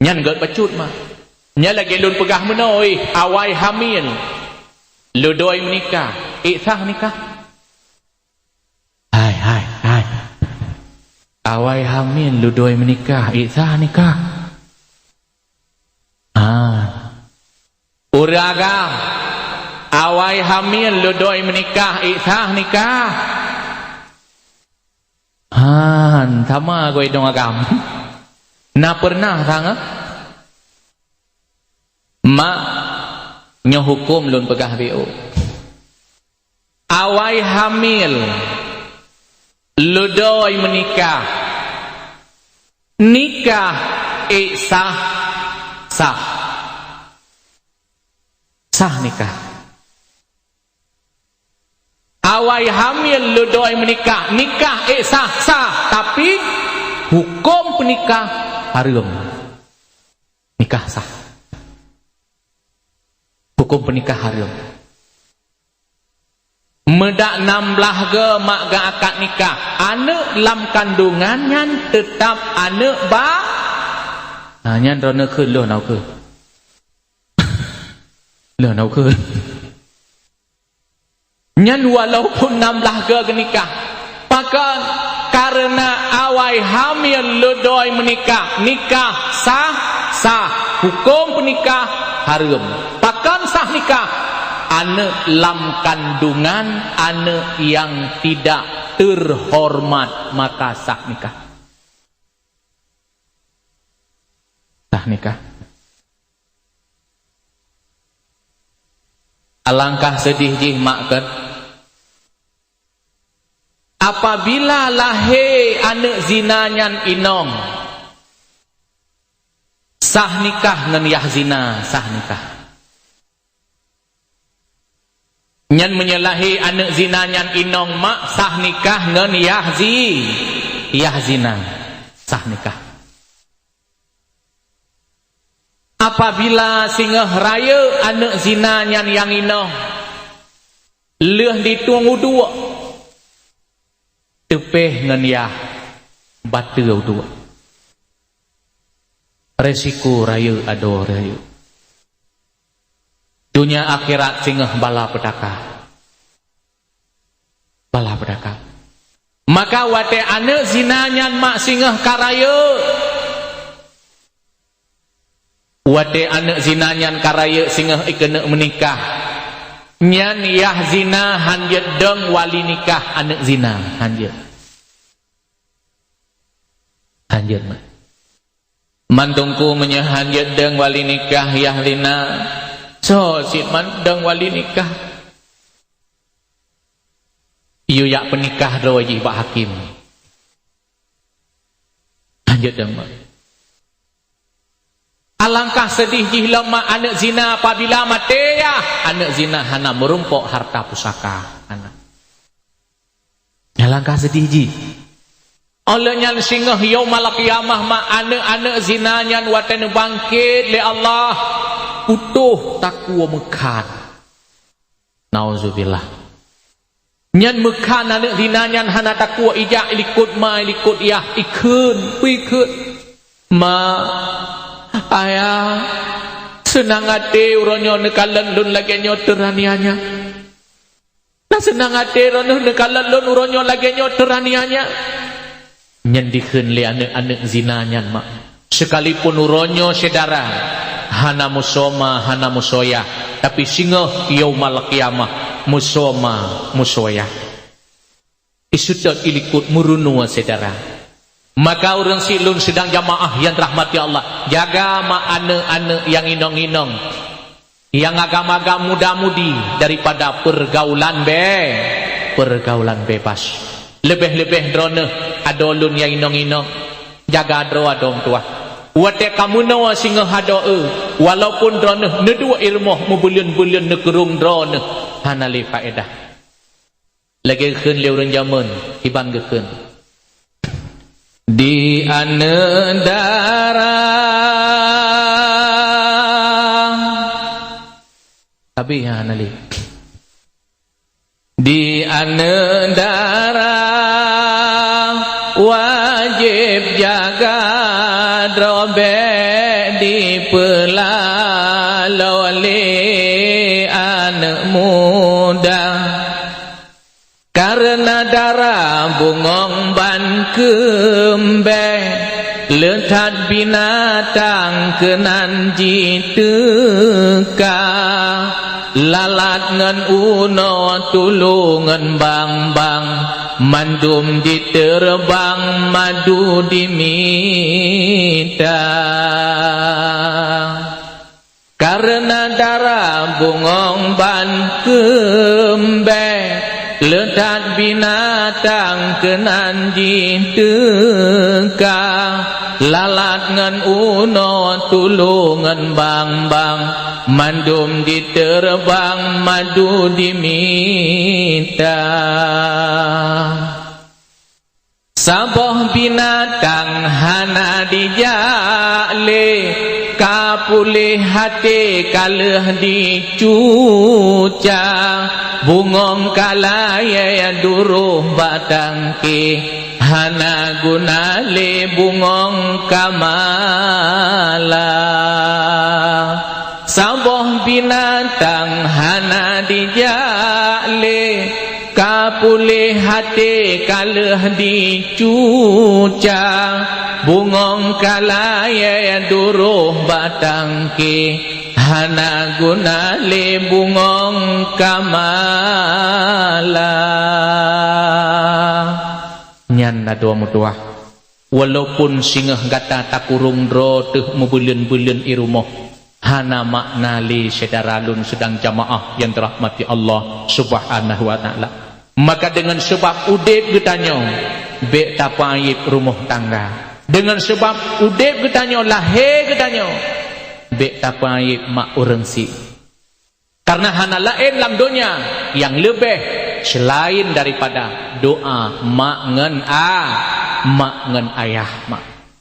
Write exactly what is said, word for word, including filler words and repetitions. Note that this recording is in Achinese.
Nyan gét bacut mak. Nyan lagée lôn peugah meunoe, awai hamil, leudoi meunikah, ék sah nikah? Hai, hai, hai. Awai hamil, leudoi meunikah, ék sah nikah? Ha. Ureuëng agam, awai hamil, leudoi meunikah, ék sah nikah? Han, sama goi dong agam. Na pernah sangat? Mak, nyoe huköm lôn peugah B O. Awai hamil, leudoi meunikah, nikah ék sah, sah. Sah nikah. Awai hamil leudoi meunikah, nikah ék sah, sah, tapi huköm peunikah hareuem. Nikah sah. Huköm peunikah hareuem. Meudak nam blaih goe mak geuakad nikah, aneuëk lam kandungan nyan teutab aneuëk ba-, nah, nyan droeneueh kheun lôn na ukeue. Lôn na ukeue. Nyan walaupun nam blaih goe geunikah. Pakon? Kareuna awai hamil leudoi meunikah, nikah sah, sah. Huköm peunikah hareuem. Pakon sah nikah? Aneuëk lam kandungan, aneuëk nyang tidak terhormat, maka sah nikah. Sah nikah. Alangkah seudeh jih mak kön, apabila lahé aneuëk zina nyan inong, sah nikah ngon yah zina, sah nikah. Nyan meunyoe lahé aneuëk zina nyan inong mak, sah nikah ngon yah zi-, yah zina, sah nikah. Apabila singoh rayeuk aneuëk zina nyan nyang inong, lheueh ditueng uduk, teupéh ngon yah bateue uduk. Resiko rayeuk adoe rayeuk. Donya akhirat singoh bala peudaka. Bala peudaka. Maka watée aneuëk zina nyan mak singoh ka rayeuk, watée aneuëk zina nyan ka rayeuk singoh ikeuneuk meunikah, nyan yah zina hanjeuet dong wali nikah aneuëk zina, hanjeuet. Hanjeuet mak. Man teungku meunyoe hanjeuet dong wali nikah yah zina, soe cit man dong wali nikah? Yue jak peunikah droe jih bak hakém. Hanjeuet dong mak. Alangkah seudeh jih lom mak aneuëk zina apabila maté yah, aneuëk zina hana meurumpok harta pusaka, hana. Alangkah seudeh jih. Óh lheueh nyan singoh yaumal qiyamah mak aneuëk-aneuëk zina nyan watée neubangkét lé Allah, putôh takue meukhan. Nauzubillah. Nyan meukhan aneuëk zina nyan hana takue ijak ilikot ma ilikot yah ikheun, peue ikheun. Ma, ayah, seunang até uroe nyoe neukalon lôn lagée nyoe teuraniaya. Na seunang até droeneueh neukalon lôn uroe nyoe lagée nyoe teuraniaya. Nyan dikheun lé aneuëk-aneuëk zina nyan mak. Seukalipun uroe nyoe syedara hana meusoe ma, hana meusoe yah, tapi singoh yaumal qiyamah meusoe ma, meusoe yah. Iseutôt ilikot meurunoe syedara. Maka ureuëng syiek lôn sidang jamaah nyang dirahmati Allah, jaga mak aneuëk-aneuëk nyang inong-inong, nyang agam-agam muda-mudi daripada peurgaulan be-, peurgaulan bebas. Leubeh-leubeh droeneueh adoe lôn nyang inong-inong, jaga droe adoe meutuwah. Watée ka meunoe singoh adoe, walaupun droeneueh neuduek i rumoh meubuleuen-buleuen neukeurong droeneueh, hana lé faedah. Lagée geukheun lé ureuëng jameun, kiban geukheun. Di aneuëk dara. Tapi hana lé. Di aneuëk dara wajéb jaga droe bék Dara bungöng ban keumbée, le that binatang keunan jiteuka. Lalat ngon unoe, tulu ngon bangbang, mandum jiteureubang madu jimita. Kareuna dara bungöng ban keumbée, le that binatang keunan jiteuka. Lalat ngon unoe, tulu ngon bangbang, mandum jiteureubang madu jimita. Saboh binatang hana jijak lé, ka puléh até ka lheueh jicuca. Bungöng ka layée duroh bak tangke, hana guna lé bungöng ka mala. Saboh binatang hana jijak lé, ka puléh até ka lheueh jicuca. Bungöng ka layée duroh bak tangke, hana guna lé bungöng ka mala. Nyan na dua meutuah. Walaupun singoh gata takurong droe teuh meubeuleuen-beuleuen i rumoh, hana makna lé syedara lôn sidang jamaah nyang dirahmati Allah Subhanahu wa Ta'ala. Maka deungon seubab udeb geutanyoe, bék tapeuayeb rumoh tangga. Deungon seubab udeb geutanyoe, lahé geutanyoe, bék tapeuayeb mak ureuëng syiek. Kareuna hana laén lam donya nyang leubeh seulaén daripada doa mak ngon a-, mak ngon ayah mak.